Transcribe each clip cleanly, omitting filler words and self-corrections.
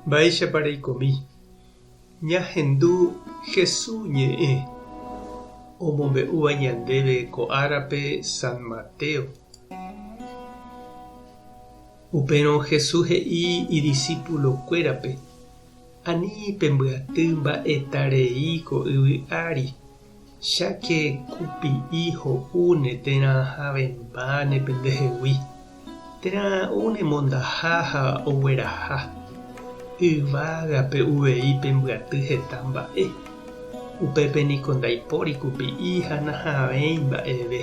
Mba'éichapa reikomi? Ñahendu Jesús ñe'ẽ omombe'úva ñandéve ko árape San Mateo. Upérõ Jesús he'i idisípulokuérape, Ani pembyaty mba'eta rei ko yvy ári, cháke kupi'i ho'úne térã havẽmbáne pendehegui, térã oúne mondaha ha ogueraha. Yvágape uvei pembyaty heta mba'e. Upépe niko ndaipóri kupi'i ha nahavẽi mba'eve.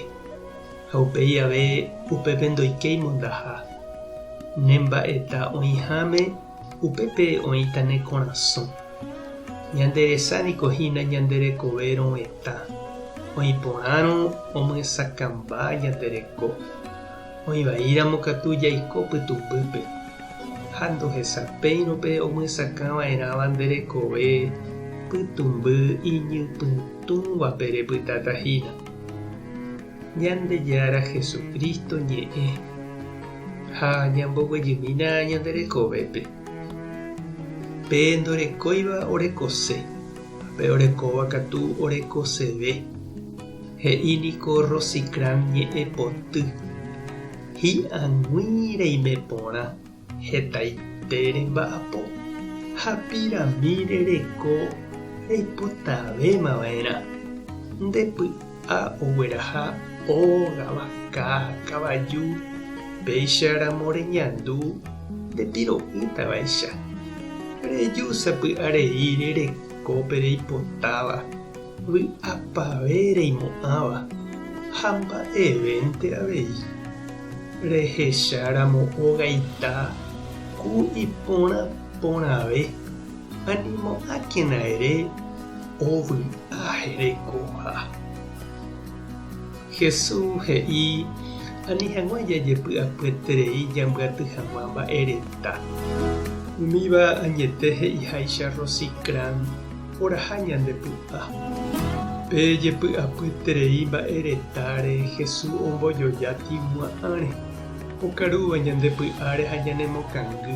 Ha upéi ave upépe ndoikéi mondaha. Ne mba'eta oĩháme upépe oĩta ne korasõ. Ñande resa niko hína ñande rekove rovetã. Oĩ porãrõ omyesakãmba ñande reko. Oĩ vaíramo katu jaiko pytũmbýpe. Ha ndohesapéirõ pe omyesakã va'erãva nde rekove pytũmby iñypytũvape repytáta hína. Ñandejára Jesucristo ñe'ẽ ha ñamboguejymína ñande rekovépe. Pe ndorekóiva orekose, ha pe orekóva katu orekoseve. He'i niko Rosicrán ñe'ẽ poty, Hi'ag̃ui reime porã. Hetaite remba'apo ha pirami rereko reipotavéma va'erã. Nde py'a ogueraha óga, vaka, kavaju, péicha ramo reñandu nde piro'ýta vaicha. Reju sapy'a rei rereko pe reipotáva, vy'apave reimo'ãva ha mba'evénte avei. Rehecháramo ogaita ku iporã porãve, animo'ãkena ere ovy'a herekoha. Jesús he'i ani hag̃ua jajepy'apyeterei ñambyaty hag̃ua mba'e reta. Umíva añete he'iháicha Rosicrán oraha ñande py'a. Pe jepy'apyeterei mba'e retáre Jesús ombojoja tĩgua'ãre, okarúva ñande py'áre ha ñanemokangy.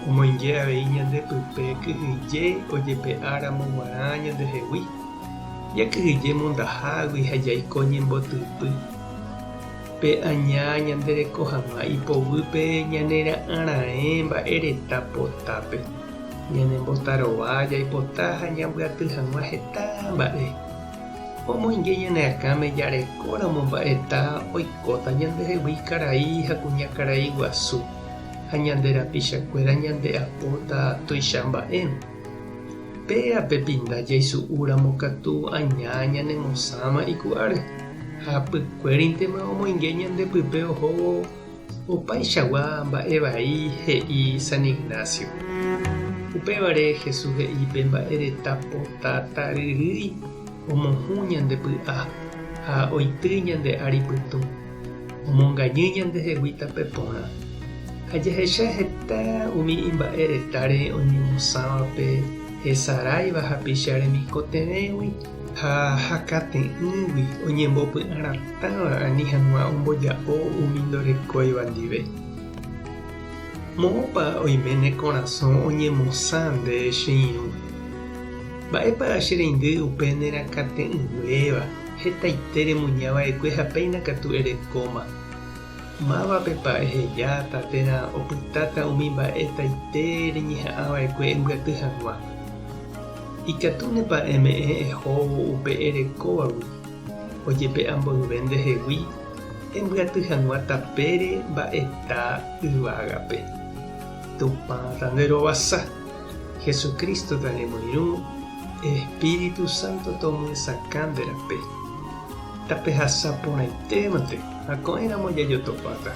Omoinge avei ñande pype kyhyje ojepe'a ramo guarã ñandehegui, jakyhyje mondahágui ha jaiko ñembotypy. Pe aña ñande reko hag̃ua ipoguýpe ñanera'ãraẽ mba'e reta potápe. Ñanembotarova jaipota ha ñambyaty hag̃ua heta mba'e. Omoinge ñane akãme jarekóramo mba'eta oikóta ñandehegui karai ha kuñakarai guasu ha ñande rapichakuéra ñande'apóta tuicha mba'érõ. Péa pe pinda jaisu'úramo katu aña ñanemosãma iku'áre ha pykuérintema omoinge ñande pype ohóvo Opaichagua mba'e vai he'i San Ignacio. Upévare Jesús he'i pe mba'e reta pota taryrýi omohũ ñande py'a ha oity ñande ári pytũ, omongañy ñande hegui tape porã. Ha jahecha heta umi imba'e retáre oñemosãvape hesaráiva hapicha remikotevẽgui ha hakate'ỹgui oñembopy'aratãva ani hag̃ua omboja'o umi ndorekóiva ndive. Moõpa oime ne korasõ oñemosã nde che irũ? Mba'épa che reindy upe nerakate'ỹvéva hetaite remuña va'ekue ha péina katu erekóma? Mávapepa ehejáta térã opytáta umi mba'etaite reñeha'ã va'ekue embyaty hag̃ua? Ikatúnepa eme'ẽ ehóvo upe erekóvagui ojepe'a mboyve ndehegui embyaty hag̃ua tapére mba'eta yvágape? Tupã tanderovasa, Jesucristo tanemoirũ, Espíritu Santo tomyesakã nde rape. Tapehasa porãitémante ha ko'ẽramo jajotopáta.